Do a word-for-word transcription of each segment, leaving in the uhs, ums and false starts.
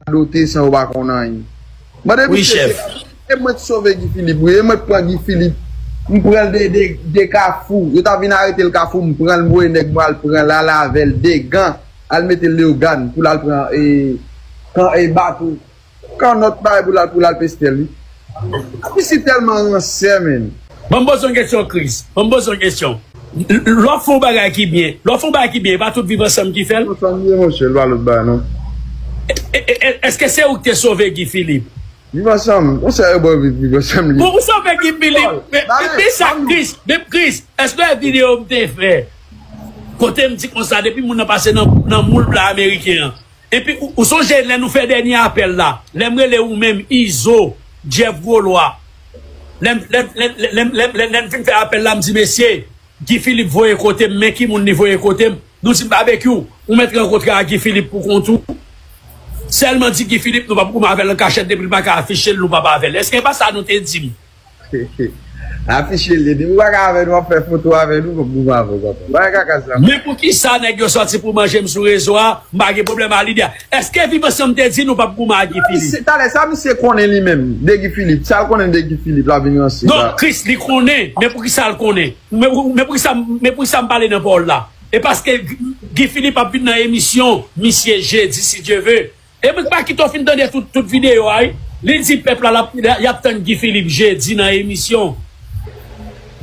radote san yo pa konn anyen. Mande misye, se mwen ki sove Guy Philippe, wi, e mwen ki pran Guy Philippe. M pran l de, de, de Kafou. Yo ta vin arete l Kafou, m pran l voye nèg mwen al pran l al avè l, de gan, al mete l Leyogàn pou l al pran e, kan, e bato. Kannòt bay pou l al, pou l al peste l, wi. Misye tèlman ransè, menn. Ban m poze yon kesyon, Chris. Ban m poze yon kesyon. L- Lè w ap fè yon bagay ki byen, lè w ap fè yon bagay ki byen, e pa tout Viv Ansanm ki fè l? Ansanm ye, monchè, l pa lòt bagay, non. E- e- e- Èske se ou ki te sove Guy Philippe? Viv Ansanm, monchè, yo bon, Viv, Viv Ansanm li. Pou ou sove Guy Philippe, men, men sa, Chris, men Chris, èske w wè videyo m te fè? Kote m di konsa, depi moun nan pase nan, nan moul blan ameriken an, epi ou, ou sonje lè nou fè dènye apèl la, lè m rele ou menm, Izo, Jeff Golois, lè m, lè m, lè m, lè m, lè m, lè m, lè m fin fè apèl la, m di, mesye, Guy Philippe voye kote m, men ki moun li voye kote m? Nou di m, Babekyou, ou mèt rankontre ak Guy Philippe pou kont ou. Sèlman di Guy Philippe, nou p ap goumen avè l an kachèt, depi l pa ka afiche l, nou p ap avè l. Èske e pa sa nou te di m? Afiche l, depi w pa ka avè nou, w ap fè foto avè nou, w ap goumen avè w, papa. Bagay kaka sa. Men poukisa nèg yo sòti pou manje m sou rezo a, m pa gen pwoblèm a lidè a. Èske Viv Ansanm te di nou p ap goumen ak Guy Philippe? Talè sa, misye konnen li menm, de Guy Philippe. Sa l konnen de Guy Philippe, l ap vin ranse. Non, Chris, li konnen. Men poukisa l konnen? Men, men poukisa, men poukisa m pale nan pawòl la? E paske Guy Philippe ap vin nan emisyon misye jedi, si Dye ve. E mwen pa kite w fin tande tout, tout videyo a, wi. Li di pèp la, l ap, y ap tann Guy Philippe jedi nan emisyon.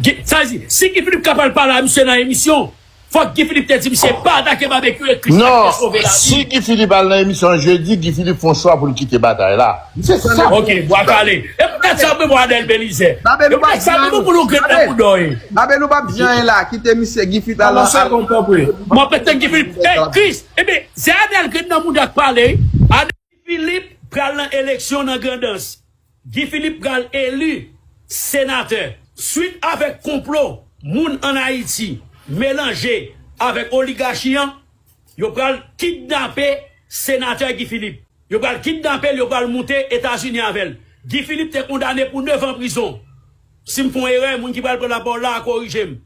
Guy- Sa di, si Guy Philippe kapab pale a misye nan emisyon, fòk Guy Philippe te di misye pa atake Babekyou e Chris Patrick te sove lavi. Non, si Guy Philippe al nan emisyon jedi, Guy Philippe fè yon chwa pou l kite batay la. Se sa. Ok, bwa kale. E poutèt sa, mwen, Adèl Belizè. E poutèt sa, mwen, pou nou grenn nan boudòy. Babe, nou p ap di anyen la. Kite misye Guy Philippe al nan. Mwen pete Guy Philippe. Ey, Chris, ebyen, se Adèl grenn nan mouda k pale. Adèl Philippe pral nan eleksyon nan Grandans. Guy Philippe pral eli senatè. Swit avèk konplo moun ann Ayiti melanje avèk oligachi an, yo pral kidnape senatè Guy Philippe. Yo pral kidnape l, yo pral moute Etazini avè l. Guy Philippe te kondane pou nèf an prizon. Si m fè yon erè, moun ki pral pran lapawòl la a korije m.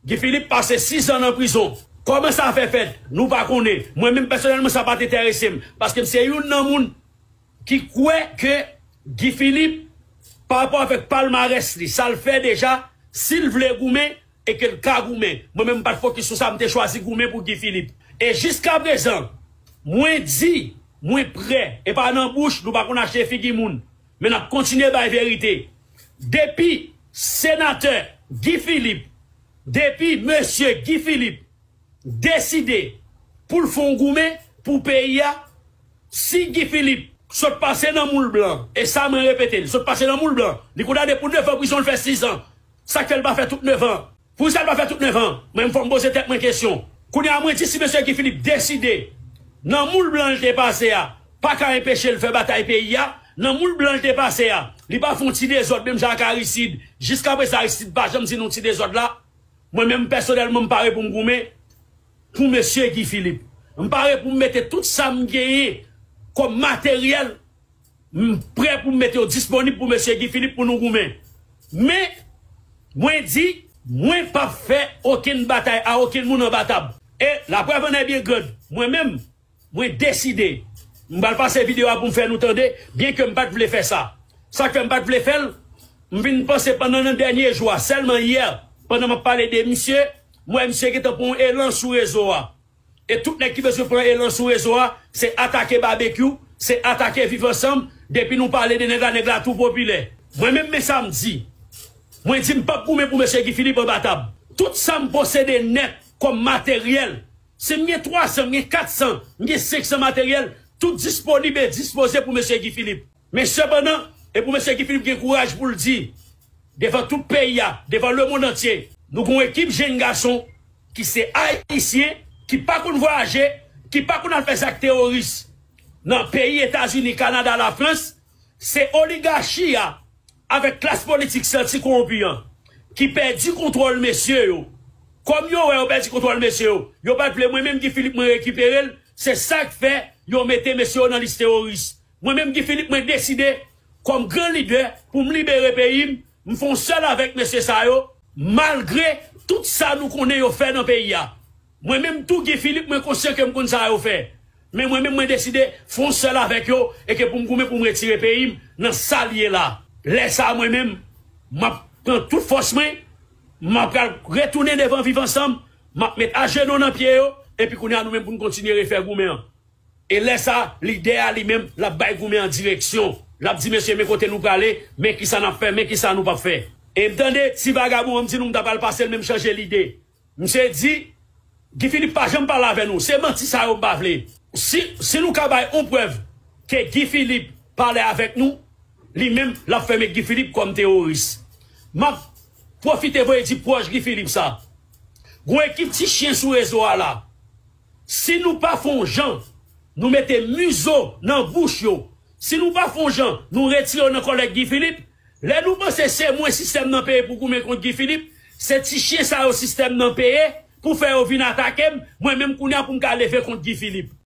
Guy Philippe pase sis an nan prizon. Kòman sa fè fèt? Nou pa konnen. Mwen menm pèsonèlman, sa pa t enterese m. Paske m se youn nan moun ki kwè ke Guy Philippe, pa rapò avèk palmarès li, sa l fè deja, si l vle goumen e ke l ka goumen. Mwen menm, m pa t fokis sou sa, m te chwazi goumen pou Guy Philippe. E jiskaprezan, mwen di, mwen prè, e pa nan bouch, nou pa konn achte figi moun. Men n ap kontinye bay verite. Depi senatè Guy Philippe, depi mesye Guy Philippe deside pou l fè yon goumen pou peyi a, si Guy Philippe sot pase nan moul blan, e sa mwen repete l, sot pase nan moul blan, li kondane pou nèf an prizon, l fè sis an. Sa k fè l pa fè tout nèf an? Poukisa l pa fè tout nèf an? Mwen, fò m poze tèt mwen kesyon. Kounye a, mwen di, si mesye Guy Philippe deside, nan moul blan l te pase a, pa ka enpeche l fè batay peyi a, nan moul blan l te pase a, li pa fè yon ti dezòd, menm jan ak Aristide. Jiskaprezan, Aristide pa janm di nou ti dezòd la. Mwen menm, pèsonèlman, m pare pou m goumen pou mesye Guy Philippe. M pare pou m mete tout sa m genyen kòm materyèl, m prè pou m mete yo disponib pou mesye Guy Philippe pou nou goumen. Men, mwen di, mwen p ap fè okenn batay a okenn moun anba tab. E laprèv an è byen grand, mwen menm, mwen deside. M pral pase videyo a pou m fè nou tande, byenke m pa t vle fè sa. Sa k fè m pa t vle fè l, m vin panse pandan nan dènye jou a, sèlman yè, pandan m ap pale de misye, m wè misye gentan pran yon elan sou rezo a. E tout nèg ki bezwen pran elan sou rezo a, se atake Babekyou, se atake Viv Ansanm, depi nou pale de nèg la, nèg la tou popilè. Mwen menm, men sa m di. Mwen di m p ap goumen pou mesye Guy Philippe anba tab. Tout sa m posede nèt kòm materyèl, si m gen twa san, m gen kat san, m gen senk san materyèl, tout disponib e dispoze pou mesye Guy Philippe. Men sepandan, e pou mesye Guy Philippe gen kouraj pou l di, devan tout peyi a, devan lemonn antye, nou gen yon ekip jenn gason ki se Ayisyen, ki pa konn vwayaje, ki pa konn al fè zak teworis nan peyi Etazini, Kanada, Lafrans, se oligachi a, avèk klas politik santi kowonpi an, ki pèdi kontwòl mesye yo. Kòm yo wè yo pèdi kontwòl mesye yo, yo pa t vle mwen menm Guy Philippe mwen rekipere l, se sa k fè yo mete mesye yo nan lis teworis. Mwen menm Guy Philippe mwen deside, kòm gran lidè, pou m libere peyi m, m fè yon sèl avèk mesye sa yo, malgre tout sa nou konnen yo fè nan peyi a. Mwen menm tou Guy Philippe mwen konsyan ke m konn sa yo fè. Men mwen menm, mwen deside fè yon sèl avèk yo, e ke pou m goumen pou m retire peyi m nan sa l ye la. Lè sa a, mwen menm, m ap pran tout fòs mwen, m ap pral retounen devan Viv Ansanm, m ap met ajenou nan pye yo, epi kounye a nou menm pou n kontinye refè goumen an. E lè sa, lidè a li menm, l ap bay goumen an direksyon. L ap di, mesye, men kote nou prale, men kisa n ap fè, men kisa nou p ap fè. E m tande ti vagabon an, m di nou m ta pral pase l, men m chanje lide. Misye di, Guy Philippe pa janm pale avè nou. Se manti sa yo m pa vle. Si, si nou ka bay yon prèv ke Guy Philippe pale avèk nou, li menm, l ap fèmen Guy Philippe kòm teworis. M ap pwofite voye di pwòch Guy Philippe sa. Gon ekip ti chen sou rezo a la. Si nou pa fè yon jan, nou mete mizo nan bouch yo. Si nou pa fè yon jan, nou retire yo nan kòlèg Guy Philippe. Lè nou panse se mwen sistèm nan peye pou goumen kont Guy Philippe, se ti chen sa yo sistèm nan peye pou fè yo vin atake m, mwen menm kounye a pou m ka leve kont Guy Philippe.